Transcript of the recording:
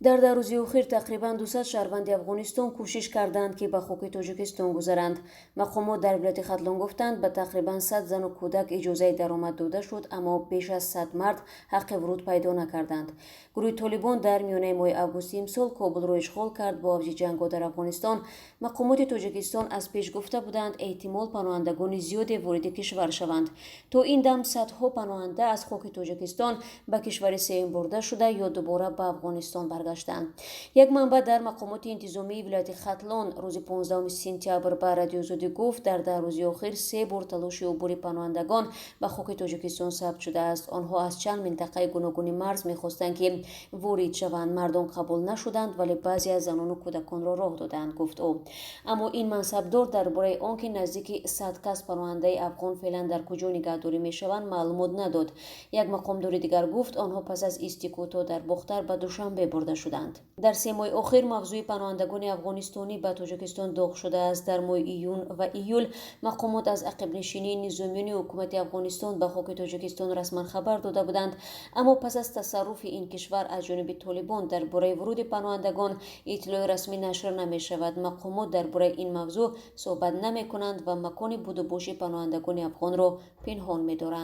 Дар 10 рӯзи охир тақрибан 200 шаҳрванди Афғонистон кӯшиш карданд, ки ба хоки Тоҷикистон гузаранд. Мақомот дар вилояти Хатлон гуфтанд, ба тақрибан 100 зану кӯдак иҷозаи даромад дода шуд, аммо беш аз 100 мард ҳаққи вуруд пайдо накарданд. Гурӯҳи Толибон дар миёнаи моҳи августи имсол Кобулро ишғол кард. Бо авҷи ҷангҳо дар Афғонистон мақомоти Тоҷикистон аз пеш гуфта буданд, эҳтимол паноҳандагони зиёде вориди кишвар шаванд. То ин дам садҳо паноҳанда аз хоки Тоҷикистон ба кишвари сеюм бурда шуда ё дубора ба Афғонистон баргаштанд. Як манбаъ дар мақомоти интизомии вилояти Хатлон рӯзи 15 сентябр ба Радиоозодӣ гуфт, дар 10 рӯзи охир се бор талоши убури паноҳандагон ба хоки Тоҷикистон сабт шудааст. Онҳо аз чанд минтақаи гуногуни марз мехостанд, ки ворид шаванд. Мардон қабул нашуданд, вале баъзе аз занону кӯдаконро роҳ доданд, гуфт ӯ. Аммо ин мансабдор дар бораи он ки наздики 100 кас паноҳандаи афғон феълан дар куҷо нигаҳдорӣ мешаванд, маълумот надод. Як мақомдори дигар гуфт, онҳо пас аз исти кӯтоҳ дар Бохтар ба Душанбе бурда шуданд. Дар 3 моҳи охир мавзӯи паноҳандагони афғонистонӣ ба Тоҷикистон доғ шудааст. Дар моҳи июн ва июл мақомот аз ақибнишинии низомиёни ҳукумати Афғонистон ба хоки Тоҷикистон расман хабар дода буданд, аммо пас аз тасарруфи ин кишвар аз ҷониби Толибон дар бораи вуруди паноҳандагон иттилои расмӣ нашр намешавад. Мақомот дар бораи ин мавзӯъ суҳбат намекунанд ва макони будубоши паноҳандагони афғонро пинҳон медоранд.